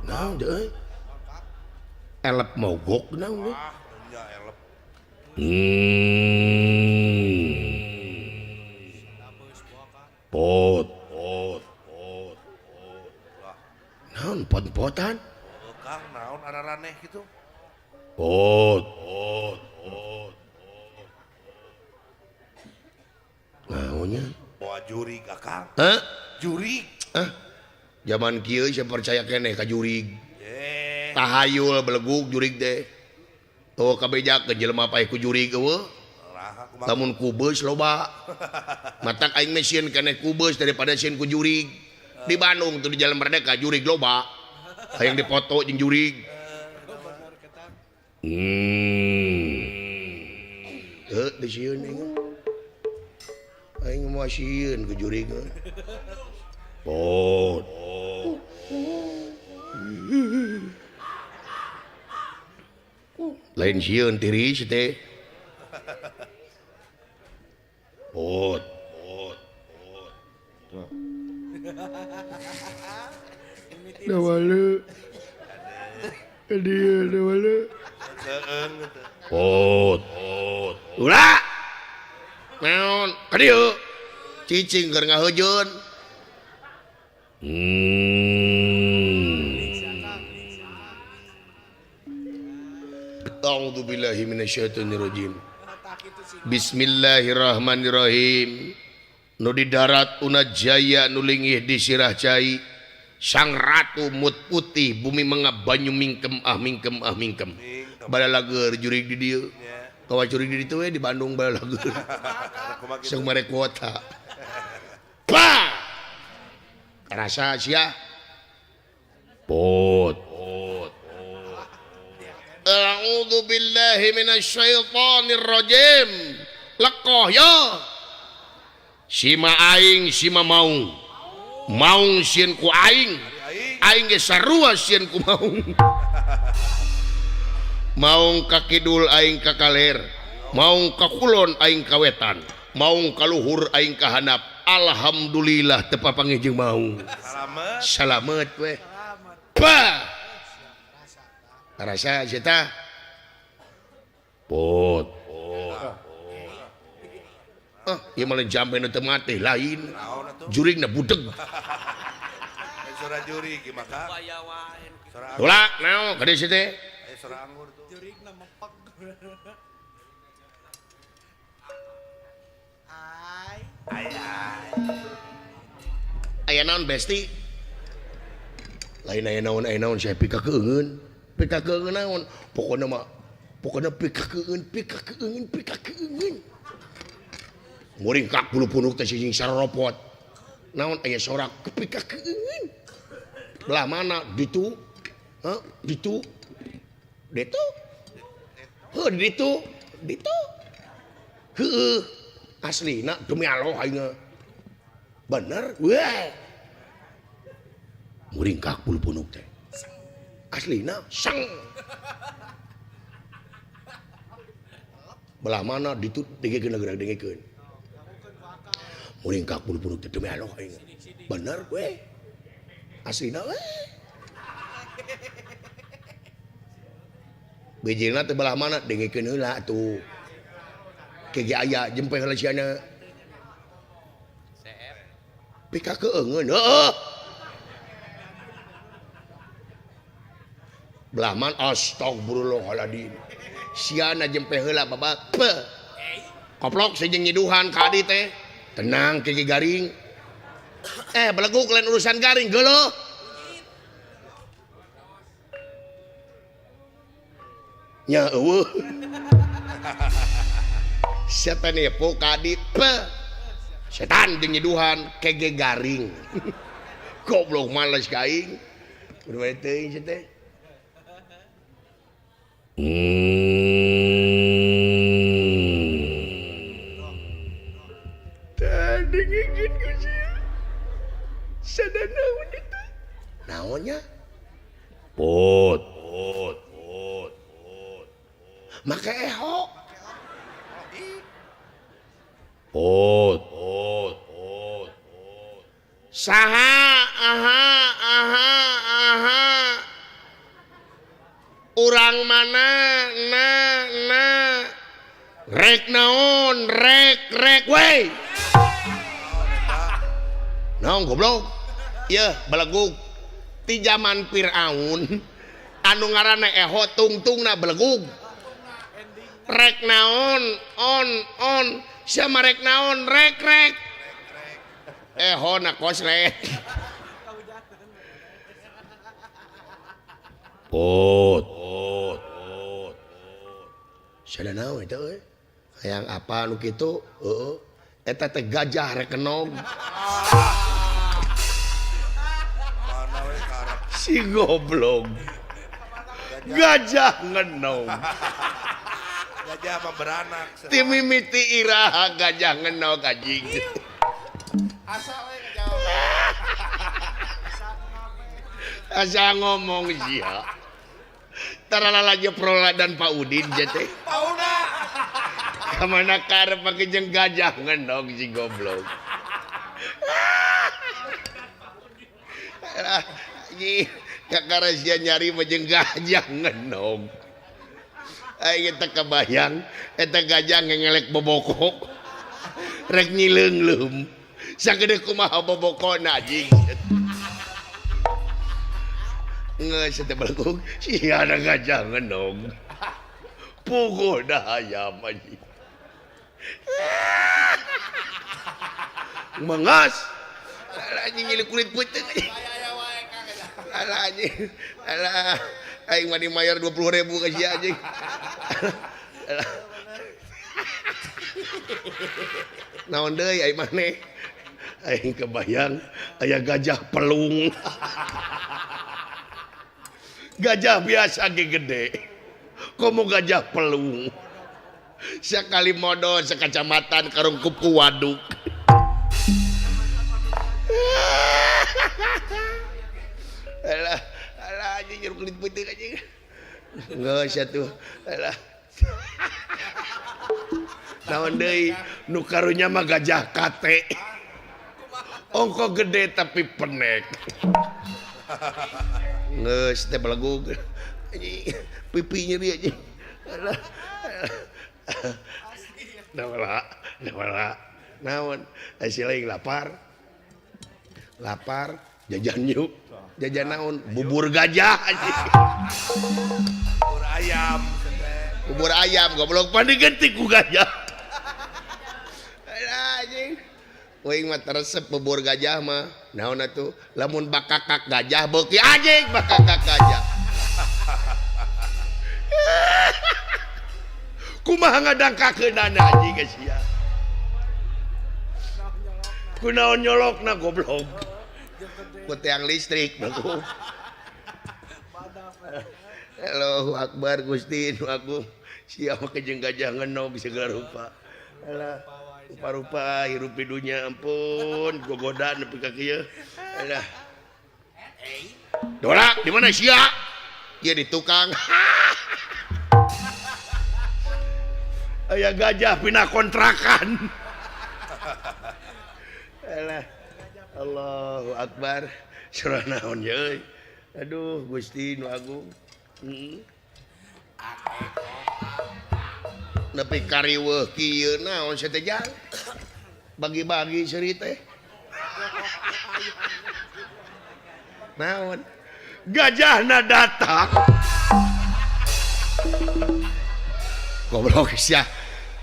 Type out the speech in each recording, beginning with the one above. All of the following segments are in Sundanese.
Naon deui? Elep mogok naon deui? Ah, nya elep. Pot pot pot pot. Naon pot-potan? Oh, Kang, naon araraneh kitu? Pot pot pot. Naonnya? Bawa jurig Akang. Hah? Jurig. Ah. Zaman kieu saya percaya keneh ka jurig. Eh. Tahayul belegug jurig teh. Tuh kabejakeun jelema paeh ku jurig eueuh. Lamun ku beus loba. Matak aing mah sieun keneh ku beus daripada sieun ku jurig. Di Bandung tuh di Jalan Merdeka jurig loba. Hayang dipoto jeung jurig. Heuh teu sieun aing. Aing mah sieun ku jurig. Pot. Lain sieun tiris teh. Pot pot pot. Dawale. Dia dawale. Pot pot. Ulah. Naon? Ka dieu. Cicing keur ngahejeun. A'udzu billahi minasyaitonir rajim. Bismillahirrahmanirrahim. Nu di darat Unajaya nu lingih di sirah cai. Sang ratu mut putih bumi mengap banyu mingkem ah mingkem ah mingkem. Balalager jurig di dieu. Kawa jurig di ditu we di Bandung balalager. Sang mere kuota. Bah! Rasa sia. Pot. A'udzu billahi minasyaitonir rajim. Lekoh ya. Sima aing sima maung. Maung sieun ku aing. Aing ge sarua sieun ku maung. Maung ka kidul aing ka kaler. Maung ka kulon aing ka wetan. Maung ka luhur aing ka handap. Alhamdulillah teu papanggih jeung maung. Salamet. Salamet we. Bah. Rasa eta pot. Ah, ieu mah jambe nu teu mati lain. Jurigna budeg. Sora jurig mah Kang. Ulah naon ka dieu teh? Sora anggur tuh. Jurigna mepek. Ai. Ai ai. Aya naon besti? Lain aya naon aya naon saya pika keungeun. Pika keungeun naon? Pokona mah pokona pika keungeun, pika keungeun, pika keungeun. Muringkak bulu punuk teh sing saropot. Naon aya sorak pika keungeun. Belah mana ditu? Hah? Ditu? Ditu? Heuh ditu? Ditu? Heueuh. Aslina demi Allah aing. Bener weh. Muringkak bulu punuk teh. Aslina sang. Belah mana ditu dengekeun gerak dengekeun. Muringkak bulu punuk teh demi Allah aing. Bener weh. Aslina weh. Bijilna teh belah mana dengekeun heula atuh. Kege aya jempe heula siana. Pika keungeun heueuh. Belah mana astagfirullahaladzim. Siana jempe heula babak. Koplok sejeng nyiduhan ka adi teh. Tenang kege garing. Beleguk lain urusan garing geuleuh. Nya eueuh. Setan nepo ka adi. Setan jeung nyiduhan kege garing. Goblok males ka aing. Kudu bae teuing sia teh. Tadi ngigit ku sia. Sada naon itu? Naonnya? Pot. Pot. Pot. Pot. Make eho. Pot. Pot. Pot. Saha aha aha aha. Belang mana na na rek naon rek rek we. Naon goblok? Yeuh belegug ti zaman Firaun anu ngaranna eho tungtungna belegug. Rek naon on on sia mah rek naon rek rek. Eho na koslet. Pot pot. Sada naon eta euy? Hayang apa nu kitu? Heeh. Eta teh gajah rek kenog. Si goblok. Gajah ngenog. Gajah mah beranak. Ti mimiti iraha gajah ngenog anjing. Asa we ngajawab. Asa ngomong sia. Tarala lagi Prola dan Pak Udin teh. Pauna. Kamana karep make jeung gajah ngenog si goblok. Alah, anjing kakara sia nyari mah jeung gajah ngenog. Aing teh kebayang eta gajah ngengelek boboko. Rek nyileungleum. Sagede kumaha bobokona anjing. Geus teh belegug sia ada gajah ngenog. Puguh dah hayam anjing. Mengas. Alah anjing nyileung kulit peuteung anjing. Alah anjing. Alah aing mah dimayar 20.000 ka sia anjing. Alah. Naon deui aing maneh? Aing kebayang aya gajah pelung. Gajah biasa ge gede. Komo gajah pelung. Sekali modal sekacamatan karungkup ku waduk. Alah, alah anjing jeruk kulit putih anjing. Geus atuh. Alah. Naon deui nu karunya mah gajah kate. Ongko gede tapi penek. Geus teh belegug. Anjing pipi nyeri anjing. Alah. Naon naon naon si lain lapar. Lapar jajan yuk. Jajan naon? Bubur gajah anjing. Bubur ayam. Bubur ayam goblok pan diganti ku gajah. Alah anjing. Uing mah teresep bubur gajah mah. Naon atuh? Lamun bakakak gajah beuki anjing bakakak gajah. Kumaha ngadangkakeunana anjing ka sia. Kunaon nyolokna goblok. Ku tiang listrik bagus. Allahu Akbar Gusti nu agung. Sia mah jeung gajah ngenog segala rupa. Alah rupa-rupa hirup di dunya ampun gogoda nepi ka kieu. Alah. Dora di mana sia? Ieu di tukang. Aya gajah pindah kontrakan. Alah. Allahu Akbar. Surah naon ye euy. Aduh Gusti nu agung. Heeh. Nepi kariweuh kieu naon sia teh jang. Bagi-bagi seuri teh. Naon? Gajahna datang. Goblok sia.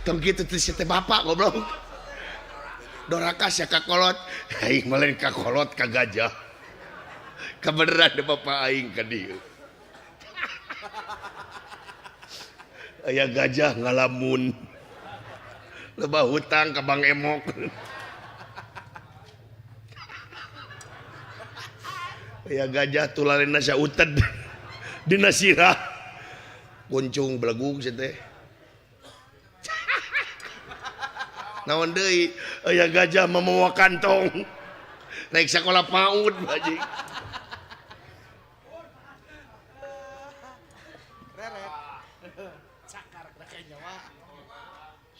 Tong kitu teh sia teh bapak goblok. Doraka sia ka kolot. Aing mah lain ka kolot ka gajah. Kabeneran da bapak aing ka dieu. Aya gajah ngalamun. Loba hutang ka Bang Emok. Aya gajah tularena sauted dina sirah. Kuncung belegug sia teh. Naon deui aya gajah mamawa kantong. Rek sakola PAUD anjing.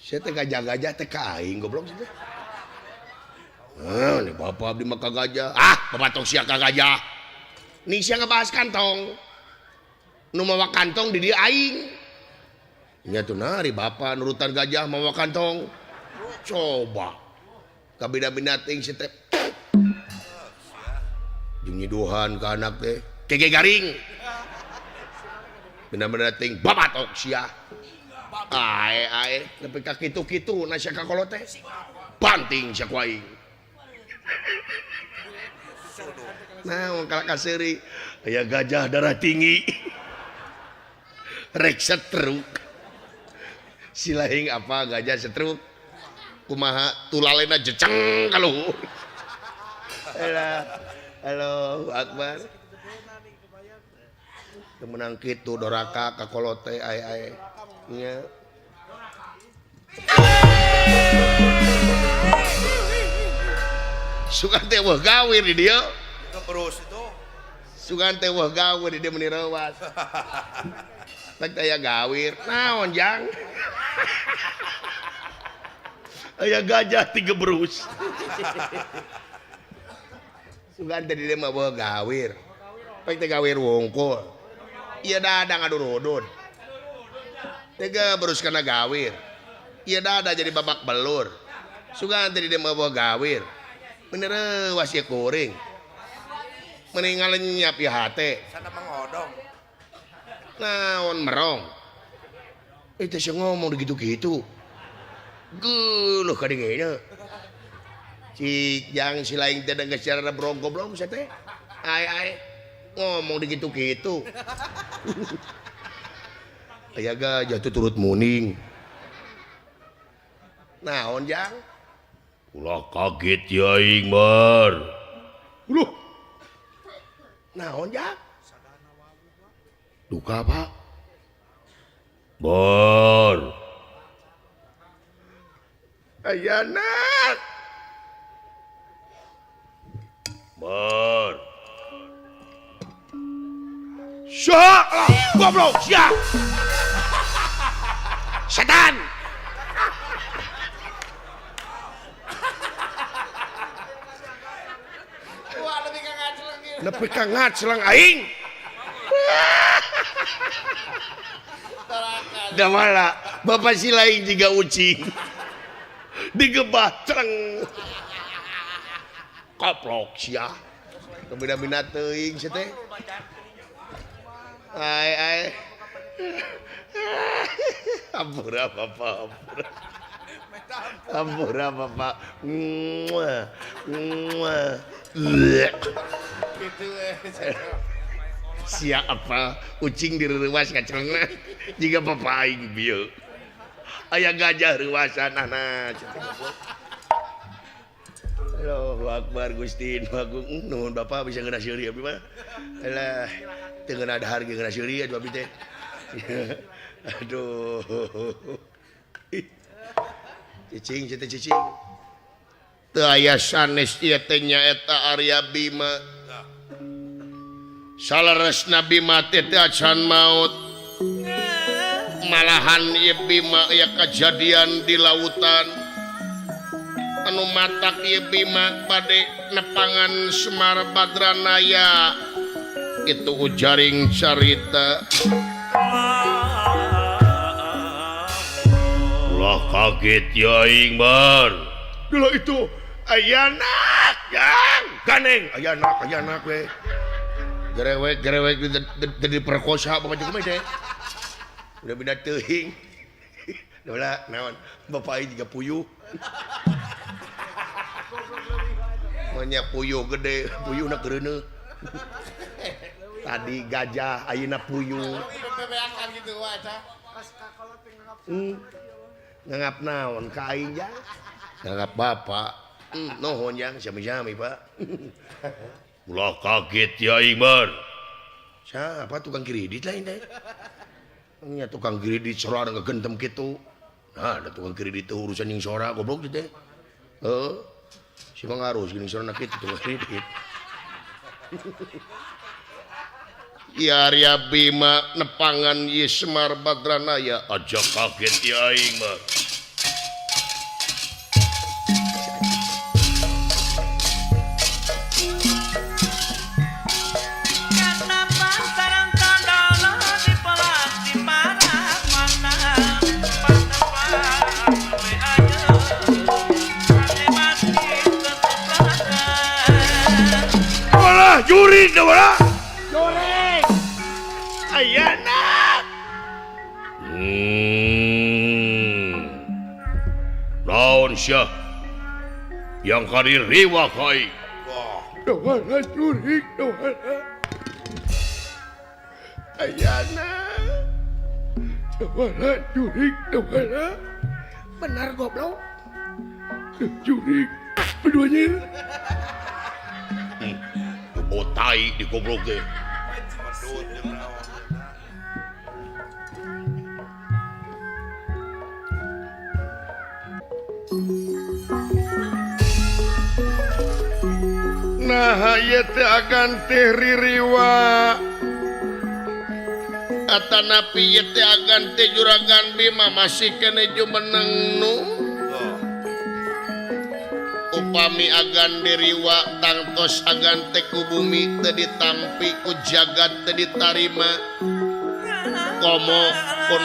Sia teh gajah-gajah teh ka aing goblok sia teh. Heuh, ni bapak abdi mah ka gajah. Ah, babatok sia ka gajah. Nih sia ngebahas kantong. Nu mawa kantong di dieu aing. Nya tuh nari bapak nurutan gajah mawa kantong. Coba. Kabina-bina teuing si teh. Jeung nyiduhan ka anak teh. Kege garing. Bina-bina teuing babatok sia. Ae ae nepi ka kitu-kitu na sia ka kolot teh. Banting sia ku aing. Nah, kalau kaseri aya gajah darah tinggi. Rek setruk. Silahing apa gajah setruk. Kumaha tulalena jeceng ka luhur. Alah, Allahu Akbar. Teu meunang kitu doraka ka kolot teh ae ae. Nya. Sugan teh weuh gawir di dieu. Terus itu. Sugan teh weuh gawir di dieu meuni reuas. Teh aya gawir. Naon jang? Aya gajah tiga berus. Sugan teh di dieu mah weuh gawir. Pek teh gawir wungkul. Ieu dada ngadurudun. Tiga berus kana gawir. Ieu dada jadi babak belur. Sugan teh di dieu mah weuh gawir. Meuni reuas ieu kuring. Meni ngalenyap ieu hate. Sana mangodong. Naon merong. Teh sia ngomong gitu-gitu. Geuleuh ka dingeuna. Cik jang si laing teh geus cara brong goblok sia teh. Ae ae ngomong digitu-gitu. Aya gajah tuh turut muning. Naon jang? Ulah kaget ya aing bar. Uluh. Naon jang? Duka pak. Bar. Ayana. Bar. Syah, goblok sia. Setan. Nepi ka ngacleng aing. Damala bapak si lain jiga ucing. Digebah cleng. Koplok sia. Beda-beda teuing sia teh. Ai ai. Ampura bapak, ampura. Ampura bapak. Muah. Muah. Siapa ucing direuwas kacelengna jiga bapak aing bieu. Aya gajah reuwasan ana. Allahu Akbar Gusti Agung. Nuhun bapak bisa ngeunah seuri abdi mah. Alah, teu ngeunah dahar ge ngeunah seuri atuh abdi teh. Aduh. Cicing teh cicing. Teu aya sanes ieu teh nyaeta Arya Bima. Saleresna Bima teh teu acan maot. Malahan ieu Bima aya kajadian di lautan. Anu matak ieu Bima bade nepangan Semar Badranaya. Itu ujaring carita. Ulah kaget ya aing bar. Dulu itu ayanak yang ganeng ayanak ayanak we. Gerewek gerewek jadi perkosa bapak juga teh. Udah beda teuing. Udah naon bapak aing juga puyuh. Banyak puyuh gede, puyuh na kereuneuh. Tadi gajah ayeuna puyuh. Ngangap naon ka aing jang? Ngangap bapak. Nuhun jang, sami-sami pak. Ulah kaget ya aing bar. Siapa tukang kredit lain teh? Nya tukang kredit sora ngegentem kitu. Nah, ada tukang kredit teh urusan jeung sora goblok teh. Heeh. Si mah ngarus geuning sora kitu tukang kredit. Ya Arya Bima nepangan Ye Semar Badranaya aja kaget ya aing mah. Karena pasaran tandala di Ah, jurig dawala. Jurig. Ayana. Naon sia? Yang kari riwa kai. Dawala jurig dawala. Ayana. Dawala jurig dawala. Benar goblok. Jurig keduanya. Botai di goblok teh. Nah, ieu teh agan teh ririwa. Atanapi ieu teh agan teh Juragan Bima masih keneh jumeneng nu. Upami agan diriwa tangtos agan teh ku bumi teu ditampi ku jagat teu ditarima. Komo ku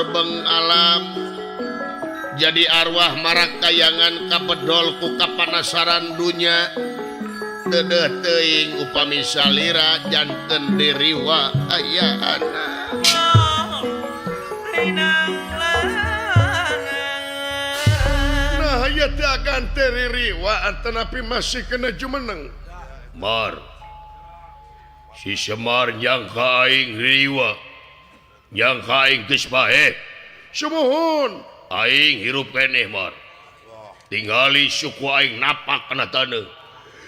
beng alam. Jadi arwah marakayangan kapedol ku kapanasaran dunya. Dedeh teuing upami salira janten diriwa aya anak. Nah ieu teh agan teh ririwa atanapi masih kena jumeneng. Mar si Semar nyangka aing riwa, nyangka aing geus bae. Sumuhun aing hirup keneh Mar. Tingali suku aing napak kana taneuh.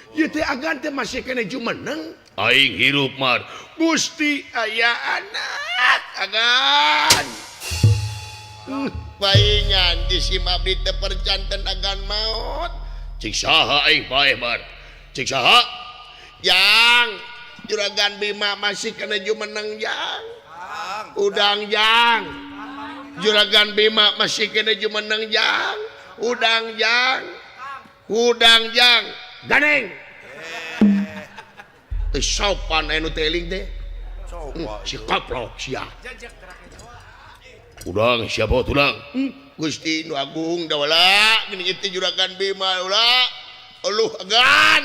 Ieu teh agan teh masih keneh jumeneng. Aing hirup Mar. Gusti aya anak agan. Paingan di sim abdi teh perjanten agan maot. Cik saha aing paeh Mar. Cik saha? Jang Juragan Bima masih keneh jumeneng jang. Udang jang. Juragan Bima masih keneh jumeneng jang. Udang jang. Udang jang. Ganeng. Teu sopan anu teh eling teh. Si koplok sia. Udang siapa tudang? Gusti Nu Agung dawala geuning teh Juragan Bima ulah. Eluh agan.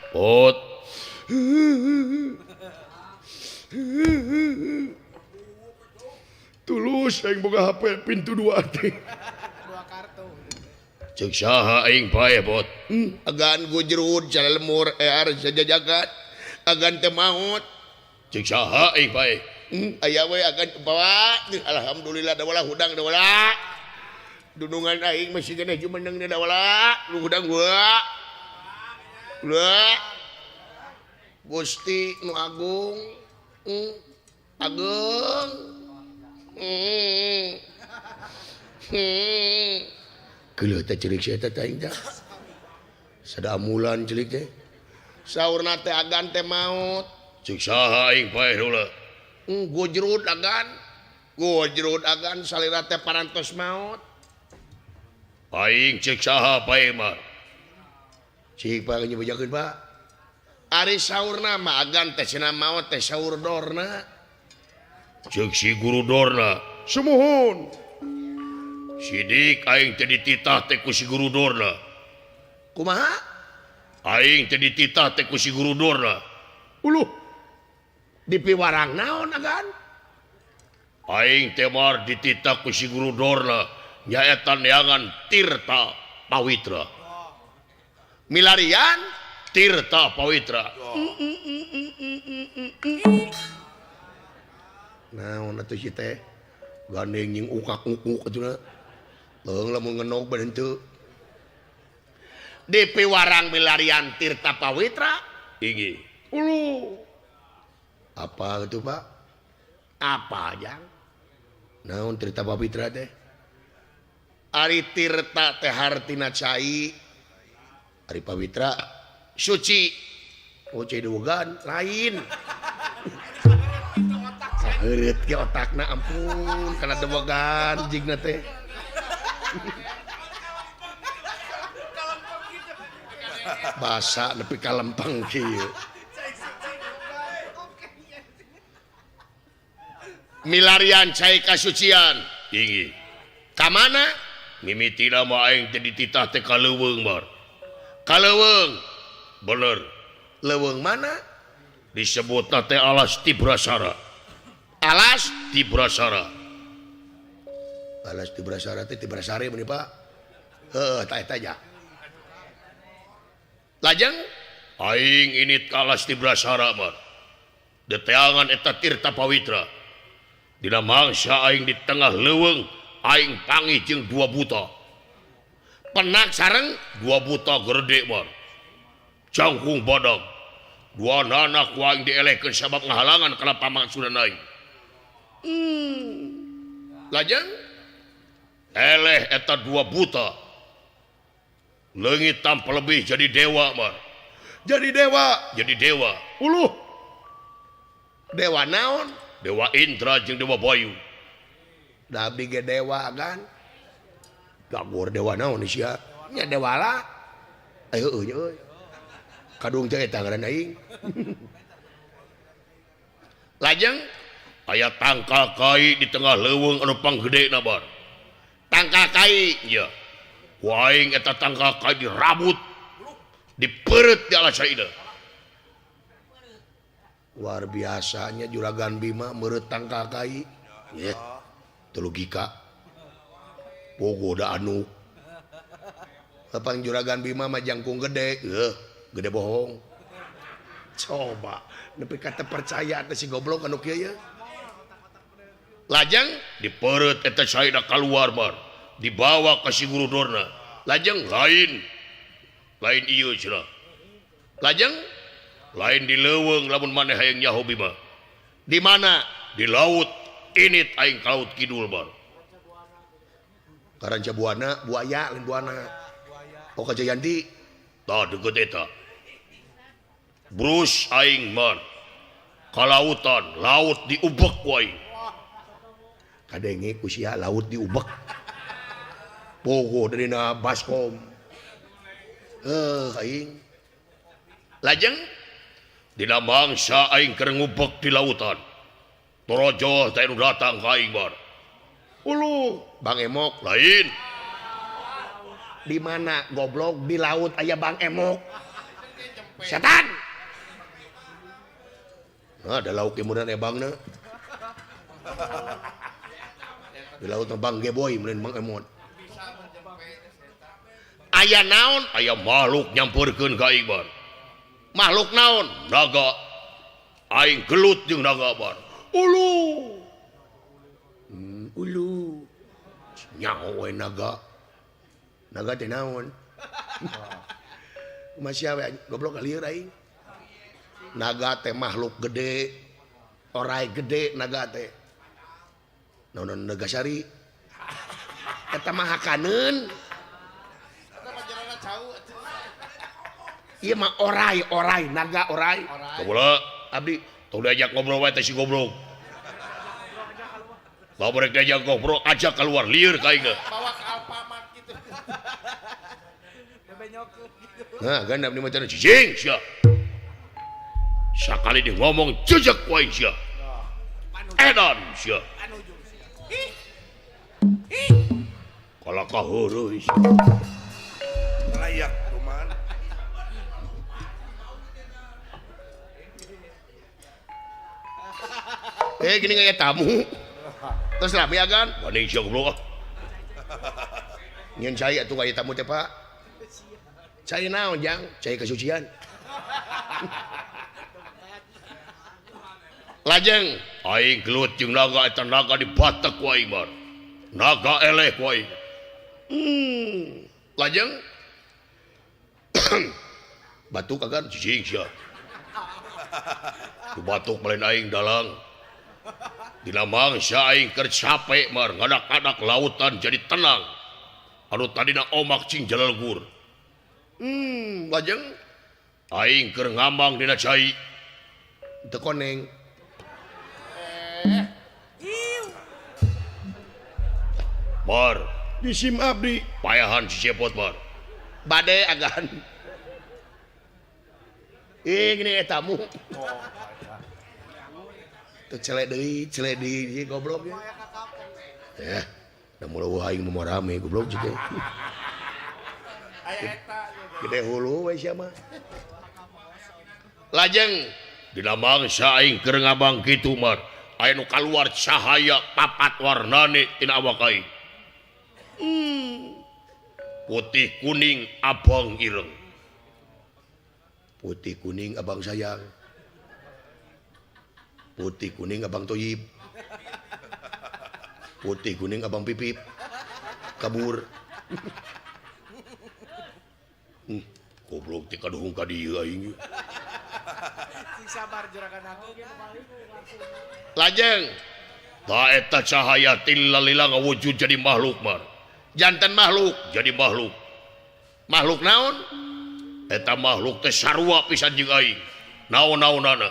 Pot. Tulus aing boga HP pintu 2 teh. Dua kartu. Ceuk saha aing paeh bot. Agan gujrud salemur ear sajajagat. Agan teh maot. Ceuk saha aing paeh. Aya we agan bawa. Alhamdulillah dawala hudang dawala. Dunungan aing masih keneh jumeneng dawala. Lu hudang gua. Gua. Gusti Nu Agung. Agung. Geuleuh teh cerik sia teh aing teh. Sada amulan cerik teh. Saurna teh agan teh maot. Ceuk saha aing paeh heula. Gojrud agan. Gojrud agan salira teh parantos maot. Aing ceuk saha paeh mah. Cik pak nyebejakeun Pak. Ari saurna mah agan teh cenah maot teh saur dorna. Ceuk si guru dorna. Sumuhun. Sidik aing teh dititah teh ku si guru dorna. Kumaha? Aing teh dititah teh ku si guru dorna. Uluh. Dipiwarang naon agan? Aing teh mar dititah ku si guru dorna nyaeta neangan Tirta Pawitra. Milarian Tirta Pawitra. Naon atuh si teh? Gandeng jeung ukak-ukuk atuh. Leung lamun ngenog bae henteu. Dipiwarang milarian Tirta Pawitra. Inggih. Uluh. Apa gitu Pak? Apa jang? Naon Tirta Pawitra teh? Ari Tirta teh hartina cai. Ari Pawitra suci. Oh cai dewegan lain. Saheureut ge otakna ampun kana dewegan jigna teh. Basa nepi ka lempeng kieu. Milarian cai kasucian. Inggih. Ka mana? Mimitina mah aing teh dititah teh ka leuweung bar. Ka leuweung. Bener. Leuweung mana? Disebutna teh alas Tibrasara. Alas Tibrasara. Alas Tibrasara teh Tibrasari mun Pak. Heuh tah eta nya. Lajeng aing ini ka alas Tibrasara mah. Deteangan eta Tirta Pawitra. Dina mangsa aing di tengah leuweung aing panggih jeung dua buta. Penak sareng dua buta gede mah. Jangkung badag. Dua nanak ku aing dielehkeun sabab ngahalangan kana pamangsudan aing. Lajeng eleh eta dua buta. Leungit tanpa lebih jadi dewa mah. Jadi dewa, jadi dewa. Uluh. Dewa naon? Dewa Indra jeung Dewa Bayu. Da abdi ge dewa kan. Gagor dewa naon sia? Nya dewala. Ayo euy euy. Kadung teh eta ngaran aing. Lajeng aya tangkal kai di tengah leuweung anu panggedena bar. Tangkal kai nya. Ku aing eta tangkal kai dirabut. Dipeureut di alas saida. Luar biasanya Juragan Bima meureut tangkal kai. Ye. Teu logika. Pogo da anu. Lapang Juragan Bima mah jangkung gede, heuh, gede bohong. Coba nepi ka teu percaya teh si goblok anu kieu ye. Lajeng dipeureut eta saida kaluar bar. Dibawa ka si Guru Dorna. Lajeng lain. Lain ieu cenah. Lajeng lain di leuweung lamun maneh hayang nyaho Bima. Di mana? Di laut. Init aing ka laut kidul bar. Karanca buana, buaya lain buana. Oh ka Jayanti. Tah deukeut eta. Brus aing man. Ka lautan, laut diubek ku aing. Kadenge ku sia laut diubek. Pogo dirina baskom. Aing. Lajeng dina mangsa aing keur ngubek di lautan. Torojo teh nu datang ka aing bar. Ulu, Bang Emok lain. Di mana goblok di laut aya Bang Emok. Setan. Nah, ada lauk kemudian ebangna. Di laut mah Bang Geboy meureun Bang Emot. Aya naon? Aya makhluk nyamperkeun ka aing bar. Makhluk naon? Naga. Aing gelut jeung naga bar. Ulu. Ulu. Nyaho we naga. Naga teh naon? Masih we goblok lieur aing. Naga teh makhluk gede. Orai gede naga teh. Naon Nagasari? Eta mah hakaneun. Ieu mah orai, orai, naga orai. Goblok, abdi tong diajak ngobrol wae teh si goblok. Lamun rek diajak ngobrol ajak keluar lieur ka aing. Bawa ke Alfamart gitu. Nah, kan abdi mah cenah cicing sia. Sakali dia ngomong jejak wae sia. Edan sia. Kalakah heureuy sia. Layak kumaha. Gini kayak tamu. Terus rame agan? Wani sia goblok ah. Nyeun cai atuh kayak tamu teh, Pak. Cai naon, Jang? Cai kesucian. Lajeng aing gelut jeung naga eta naga dibatek ku aing bar. Naga eleh ku aing. Lajeng batuk agan cicing sia. Ku batuk melain aing dalang. Dina mangsa aing keur capek mar ngadak-adak lautan jadi tenang. Anu tadina omak cing jalalgur. Lajeng aing keur ngambang dina cai. Teu koneng. Bar, disim abdi payahan si cepot bar. Bade agan. Gini tamu. Tuh celek deui goblok ya. Ya, da mulai aing mah rame goblok jeung. Gede hulu we sia mah. Lajeng Dina mangsa aing keur ngabang kitu mar aya nu kaluar cahaya papat warnane tina awak aing. Putih kuning abang ireng. Putih kuning abang sayang. Putih kuning abang toyib. Putih kuning abang pipip. Kabur. Goblok teh kaduhung ka dieu aing. Sing sabar juragan aku. Lajeng ta eta cahaya tillalila ngawujud jadi makhluk mar. Jantan makhluk jadi makhluk. Makhluk naon? Eta makhluk teh sarua pisan jeung aing. Naon-naonana.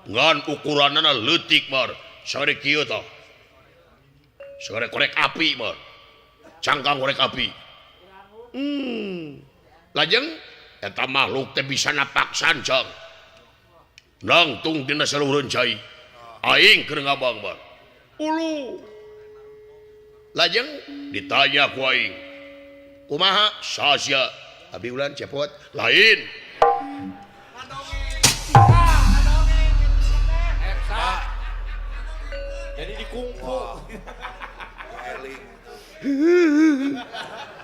Ngan ukuranana leutik mar. Sagede kieu tah. Sagede korek api mar. Cangkang korek api. Lajeng eta makhluk teh bisa napak sancang. Nangtung dina saluhureun cai. Aing keur ngabang mar. Ulu. Lajeng ditanya ku aing. Kumaha? Sasia. Abi ulan cepot. Lain. Jadi dikungfu.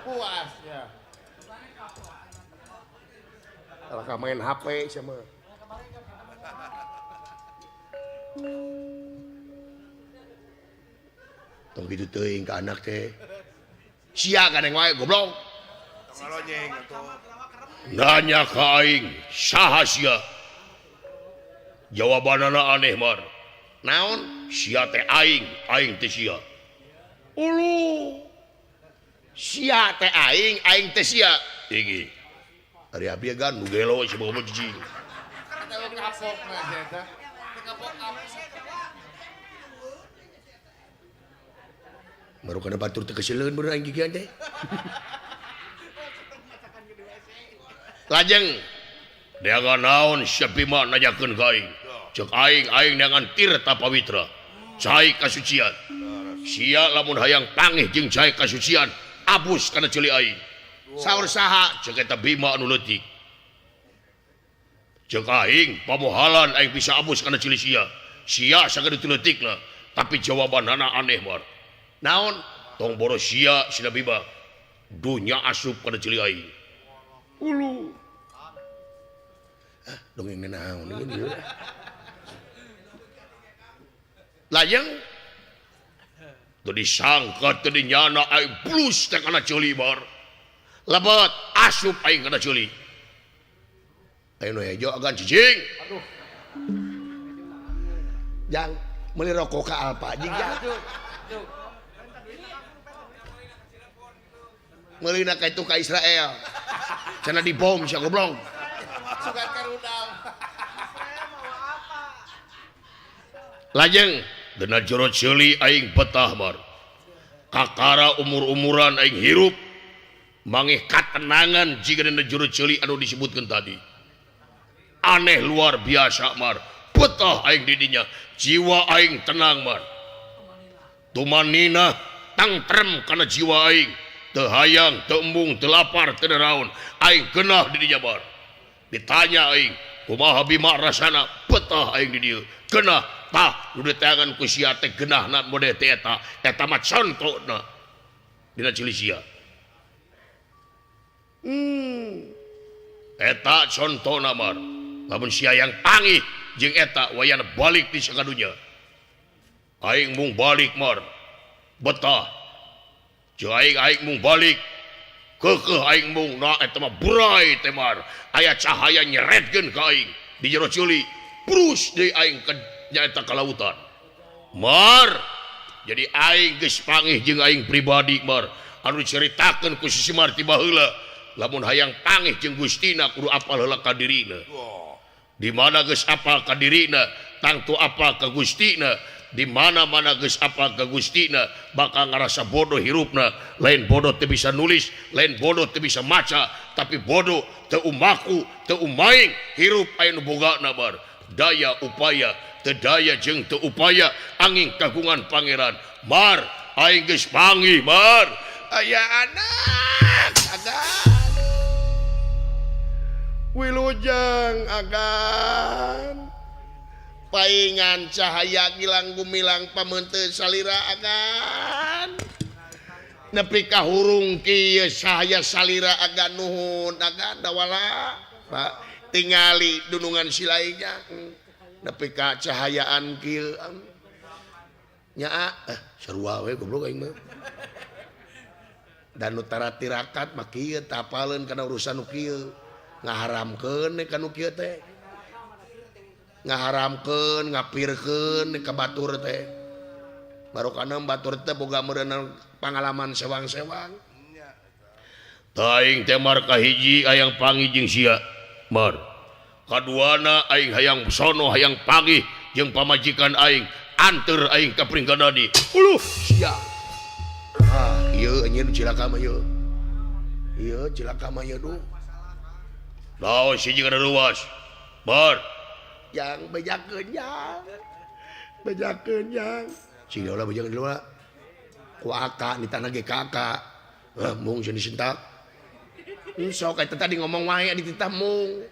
Puas ya. Kalau main HP sama. Tong kitu teuing ka anak teh. Sia gandeng wae goblok. Nanya ka aing, saha sia? Jawabanana aneh mar. Naon? Sia teh aing, aing teh sia. Ulu. Sia teh aing, aing teh sia. Iki. Ari abdi gan nu gelo si bobo jijing. Baru kana batur teh keseleun bener aing gigian teh. Lajeng neangan naon sia Bima nanyakeun ka aing. Ceuk aing aing neangan tirta pawitra. Cai kasucian. Sia lamun hayang pangih jeung cai kasucian, abus kana ceuli aing. Saur saha? Ceuk eta Bima anu leutik. Ceuk aing pamohalan aing bisa abus kana ceuli sia. Sia sagede teu leutikna, tapi jawabanana aneh mar. Naon? Tong boros sia sina Bima. Dunya asup kana ceuli aing. Ulu. Ah, dongeng naon ieu? Lajeng teu disangka teu dinyana aing bulus teh kana ceuli bar. Lebet asup aing kana ceuli. Aing nu hejo agan cicing. Aduh. Jang meuli rokok ka Alfa jeung jang. Meulina ka itu ka Israel. Cenah dibom sia goblok. Sugan karudam. Lajeng dina jero ceuli aing betah mar. Kakara umur-umuran aing hirup mangih katenangan jiga dina jero ceuli anu disebutkeun tadi. Aneh luar biasa mar. Betah aing di dinya, jiwa aing tenang mar. Tumanina tangtrem kana jiwa aing. Teu hayang, teu embung, teu lapar, teu naraon. Aing genah di dinya bar. Ditanya aing, kumaha Bima rasana? Betah aing di dieu. Genah tah nu diteangan ku sia teh genahna model teh eta. Eta mah contona dina ceuli sia. Eta contona mar. Lamun sia yang pangih jeung eta wayana balik di sakadunya. Aing mung balik mar. Betah. Jeung aing aing mung balik. Keukeuh aing mung na eta mah burai teh mar. Aya cahaya nyeretkeun ka aing di jero ceuli. Brus deui aing ka nyaeta ka lautan. Mar. Jadi aing geus pangih jeung aing pribadi mar. Anu diceritakeun ku si Semar ti baheula. Lamun hayang pangih jeung Gustina kudu apal heula ka dirina. Di mana geus apal ka dirina, tangtu apal ka Gustina. Di mana-mana geus apal ka Gustina, bakal ngarasa bodoh hirupna. Lain bodoh teu bisa nulis, lain bodoh teu bisa maca, tapi bodoh teu umaku, teu umaing hirup aya nu bogana bar. Daya upaya, teu daya jeung teu upaya angin kagungan pangeran. Mar, aing geus panggih mar. Aya anak, agan. Wilujeng agan. Paingan cahaya gilang gumilang pameunteun salira agan. Nepi ka hurung kieu cahaya salira agan nuhun agan dawala. Pak tingali dunungan silainya nepi ka cahayaan kieu. Nya sarua we goblok aing mah. Dan nu tara tirakat mah kieu tapaleun kana urusan nu kieu. Ngaharamkeun ka nu kieu teh. Ngaharamkeun, ngapirkeun ka batur teh. Barokana batur teh boga meureun pangalaman sewang-sewang. Tah aing teh mar kahiji hayang panggih jeung sia. Mar. Kaduana aing hayang sono hayang panggih jeung pamajikan aing. Anteur aing ka Pringgandani. Uluh sia. Ah, ieu anjeun cilaka mah ieu. Ieu cilaka mah ieu duh. Naon si jeung ruas. Bar. Yang bejakeun yang. Bejakeun yang. Cing ulah bejakeun ulah. Ku aka di tanah ge kakak. Heuh mung sieun disentak. Sok eta tadi ngomong wae di titah mung.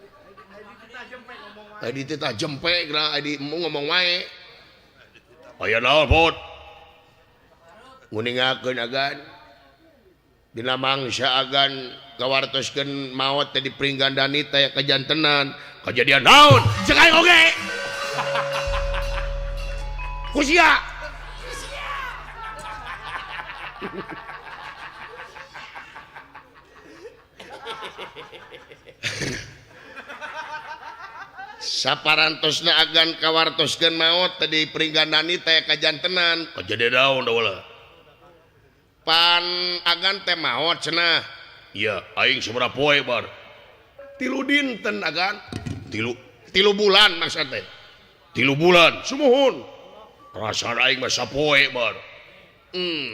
Di titah jempe geura di mung ngomong wae. Aya naon pot? Nguningakeun agan. Dina mangsa agan kawartoskeun maot teh di Pringgandani teh kajantenan. Kajadian naon? Ceuk aing oge. Ku sia. Saparantosna agan kawartoskeun maot teh di Pringgandani teh kajantenan. Kajadian naon dawala? Pan agan teh maot cenah. Iya, aing sabaraha poe bar? 3 dinten agan. Tilu bulan maksud teh. 3 bulan, sumuhun. Perasaan aing mah sapoe bar.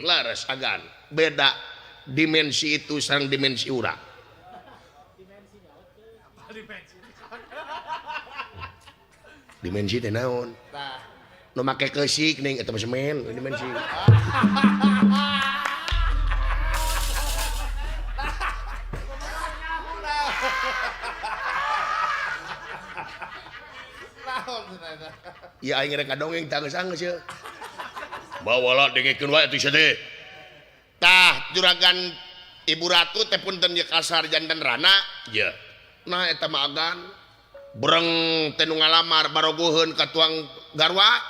Laras agan. Beda dimensi itu sareng dimensi urang. Dimensi teh naon? Nu make keusik ning eta mah semen dimensi. Ya aing rek dongeng tah geus anggeus ye. Bawalah dengekeun wae atuh sia teh. Tah juragan Ibu Ratu teh punten ye kasar janten rana. Iya. Nah eta mah agan breng teh nu ngalamar barogoheun ka tuang garwa.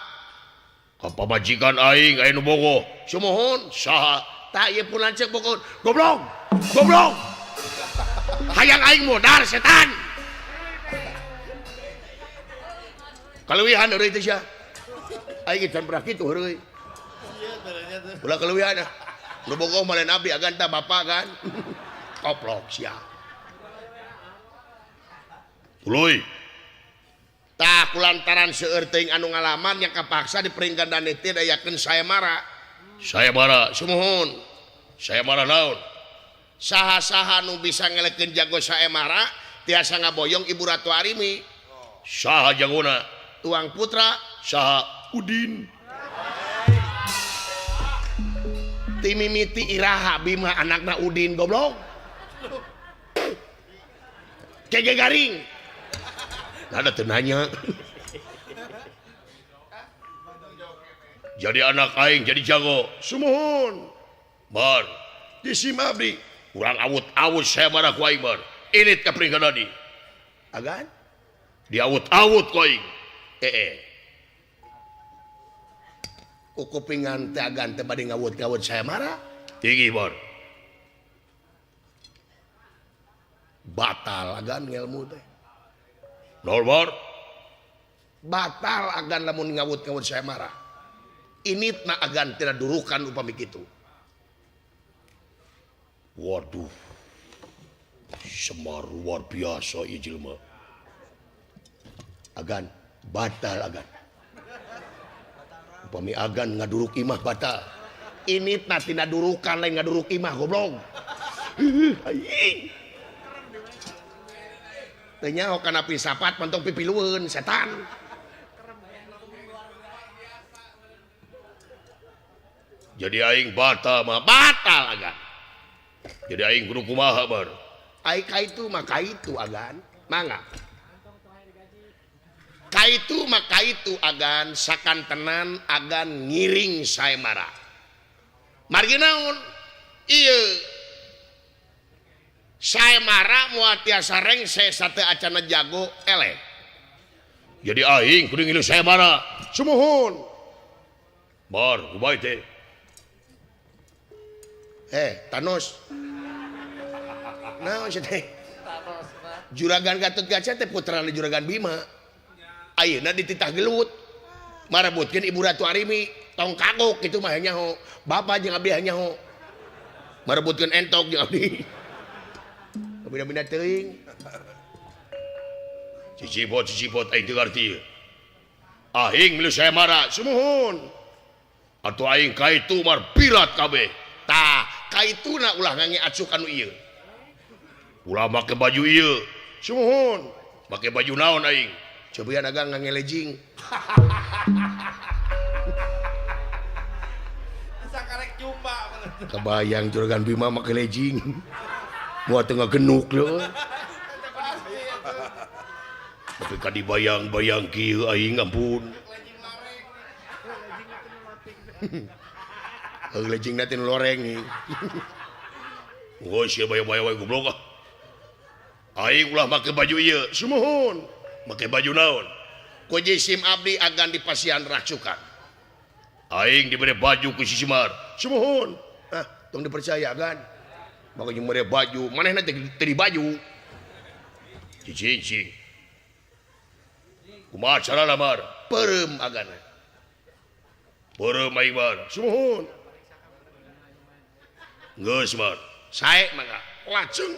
Ka pamajikan aing aya nu bogoh. Sumuhun saha? Tah ieu pun lanceuk bogoh. Goblok. Goblok. Hayang aing modar setan. Kaleuwihan heureuy teh sia. Aing can pernah kitu heureuy. Ulah kaleuwihan ah. Nu bogoh mah lain abdi agan tah bapak kan. Koplok sia. Tuluy. Tah kulantaran seueur teuing anu ngalaman yang kapaksa di Pringgandani teh dayakeun sayembara. Sayembara sumuhun. Sayembara naon? Saha-saha nu bisa ngelekeun jago sayembara tiasa ngaboyong Ibu Ratu Arimi. Saha jagona? Tuang putra saha Udin. Timimiti iraha Bima anakna Udin goblok. Kege garing. Ada teu nanya. Jadi anak aing jadi jago. Sumuhun. Bar disim abdi. Urang awut-awut saya marah ku aing bar. Init ka Pringgandani. Agan diawut-awut ku aing. Kupingan teh agan teh bade ngawut-ngawut saya marah. Tinggi bor. Batal agan ngelmu teh. Nol bor. Batal agan lamun ngawut-ngawut saya marah. Initna agan tidak durukan upami kitu. Waduh. Semar luar biasa ieu jelema. Agan batal agan. Upami agan ngaduruk imah batal. Ini tina durukan lain ngaduruk imah goblok. Aing. Teu nyaho kana pisapat mentong pipilueun setan. Jadi aing batal mah batal agan. Jadi aing kudu kumaha bar? Aing ka itu mah ka itu agan. Mangga. Kaitu maka itu agan sakantenan agan ngiring Saemara. Margi naon? Ieu Saemara moal tiasa rengse sate acana jago eleh. Jadi aing kudu ngilu Saemara. Sumuhun. Bar, kumaha teh? Thanos. Naon sia teh? Juragan Gatotkaca teh putrana Juragan Bima. Ayeuna dititah gelut. Marebutkeun Ibu Ratu Arimi, tong kagok kitu mah nyaho. Bapa jeung abdi nyaho. Marebutkeun entok jeung abdi. Bina-bina teuing. Cicipot aing teu ngarti. Aing milu Saemara, sumuhun. Atuh aing ka itu mar pirat kabeh. Tah, kaituna ulah ngange acuk anu ieu. Ulah make baju ieu. Sumuhun. Make baju naon aing? Cobian agang ngange lejing. Sakarek jumba. Kebayang Juragan Bima make lejing. Moal teu ngagenuk leuh. Tapi ka dibayang-bayang kieu aing ampun. Heuh lejingna teh nu loreng nih. Geus sia bayang-bayang wae goblok ah. Aing ulah make baju ieu. Sumuhun. Make baju naon? Ku jisim abdi agan dipasihan racukan. Aing dibere baju ku si Semar. Sumuhun. Ah, tong dipercaya agan. Maka jeung mere baju, manehna teh teu di baju. Cicing. Kumaha carana Mar? Peureum agana. Peureum aing Mar. Sumuhun. Geus Mar. Sae mangga. Lajeng.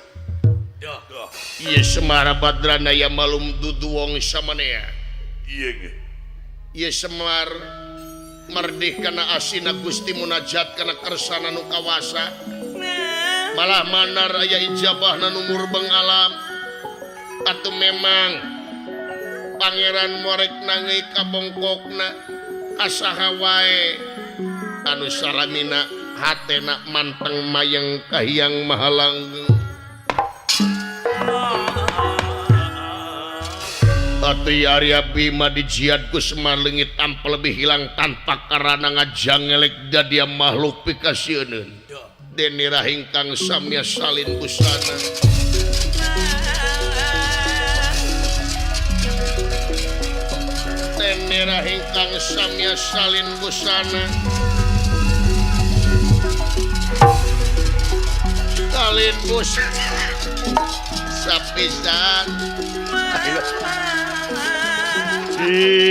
Ieu Semar Badrana ya malum duduwong samanea. Ieu ge. Ieu Semar merdih kana asina Gusti munajat kana kersana nu kawasa. Malah manar aya ijabahna nu murbeng alam. Atuh memang Pangeran Morek nangei kabongkokna kasaha wae anu salamina hatena manteng mayeng kahiyang mahalanggeng. Atuh Arya Bima dijiad ku Semar leungit tanpa lebih hilang tanpa karana ngajangelek dadia makhluk pikasieun. Dene rahingkang samya salin busana. Dene rahingkang samya salin busana. Salin busana sapisan. Nah,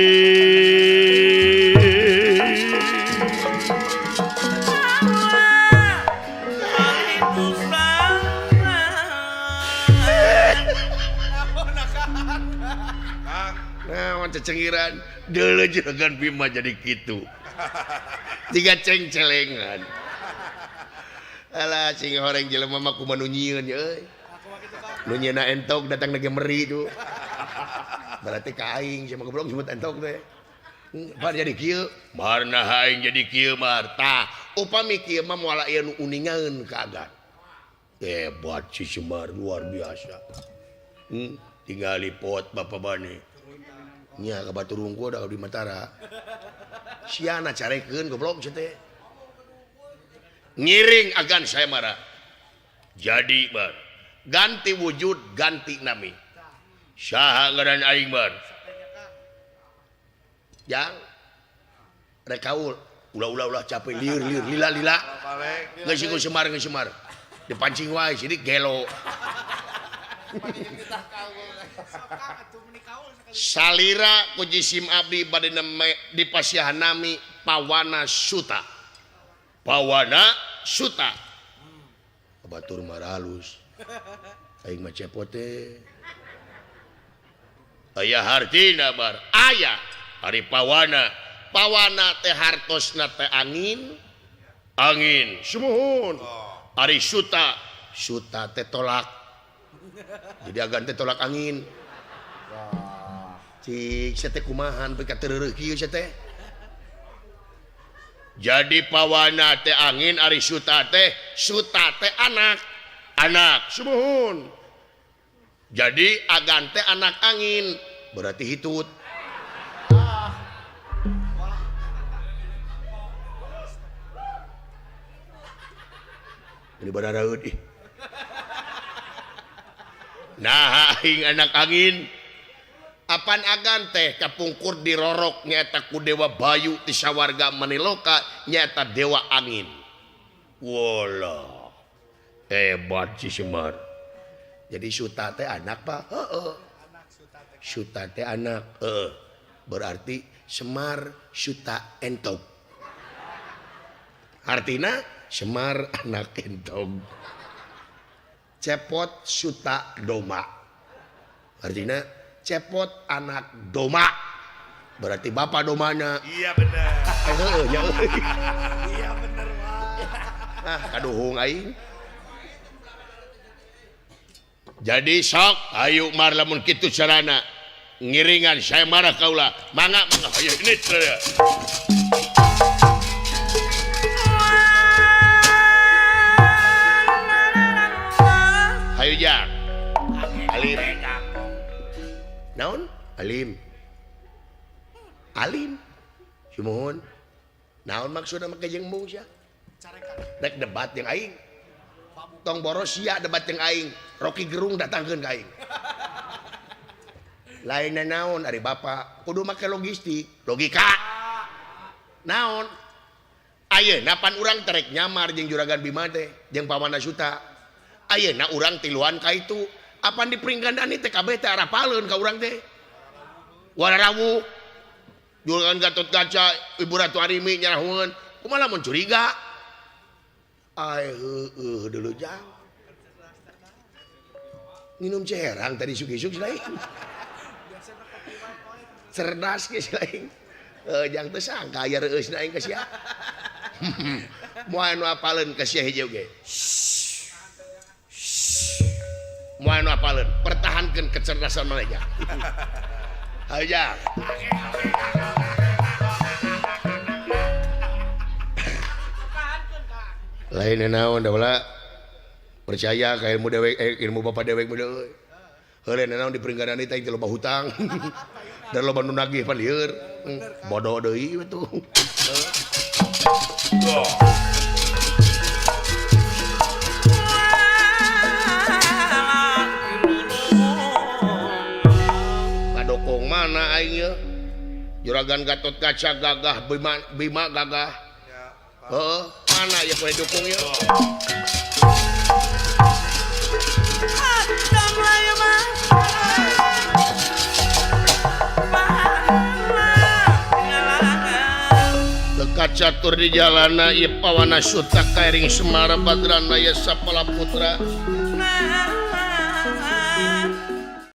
cecengiran deuleu Juragan Bima jadi kitu. Tiga ceng-celengan. Alah sing horeng jelema mah kumaha nu nyieun euy. Nu nyieuna entok datang lagi meri tuh. Berarti ka aing sia mah goblok sebut entok teh. Bar jadi kieu, marna aing jadi kieu mar. Tah, upami kieu mah moal aya nu uningaeun ka agan. Hebat si Semar luar biasa. Tinggali pot bapak bane. Nya ka batur rungkul da di Matara. Siana carekeun goblok sia teh. Ngiring agan Saemara. Jadi bar ganti wujud ganti nami. Saha ngaran aing bar? Jang rek kaul ulah-ulah ulah capek lieur lieur lila lila. Geus ku Semar geus Semar. Dipancing wae sidik gelo. Salira ku jisim abdi bade dipasihan nami Pawana Suta. Pawana Suta. Batur maralus. Aing mah cepot teh. Aya hartina bar. Aya ari pawana. Pawana teh hartosna teh angin. Angin sumuhun. Ari suta, suta teh tolak. Jadi agan teh tolak angin. Cik sia teh kumahan pika teu kieu sia teh. Jadi pawana teh angin ari suta teh anak. Anak sumuhun. Jadi agan teh anak angin berarti hitut. Ini bararaeud ih. Nah aing anak angin. Apan agan teh kapungkur dirorok nyaeta ku Dewa Bayu ti sawarga Maniloka nyaeta Dewa Angin. Wala. Hebat si Semar. Jadi Suta teh anak Pak? Heeh. Suta teh anak. Heeh. Berarti Semar Suta Entog. Artina Semar anak entog. Cepot Suta Doma. Artina Cepot anak doma. Berarti bapak domanya. Iya bener. Heeh nya. Iya bener Pak. Ah kaduhung aing. Jadi sok ayo mar lamun kitu carana. Ngiringan saya marah kaula. Mangga mangga ayo ini. Ayo jak. Alim. Naon? Alim. Alim. Sumuhun. Naon maksudna make jeung embung sia? Rek debat jeung aing. Tong boros sia debat jeung aing. Rocky Gerung datangkeun ka aing. Lain naon ari bapak kudu make logistik, logika. Naon? Ayeuna pan urang terek nyamar jeung Juragan Bima teh, jeung Pawana Suta. Ayeuna urang tiluan ka itu. Apan di Pringgandani teh kabeh teh arapaleun ka urang teh. Wararawuh. Juragan Gatot Kaca, Ibu Ratu Arimi nyarahungeun. Kumaha lamun curiga? Ai heueuh dulu jang. Minum ceherang tadi isuk-isuk si lain. Cerdas ge si lain. Jang teu sangka aya reueusna aing ka sia. Moal nu apaleun ka sia hiji oge. Moal nu apaleun, pertahankeun kecerdasan maneh jang. Hayu jang. Lain naon da ulah percaya ka ilmu dewek, ilmu bapak dewek mah euy. Heuh naon di Pringgandani teh loba hutang. Dan loba nu nagih pan lieur. Bodoh deui we tuh. Kadokong mana aing ye? Juragan Gatot Kaca gagah, Bima, Bima gagah. Heeh, mana ya poe dukung ye? Lekat catur di jalana ieu Pawana Suta kairing Semar Badrana ya Sapala Putra.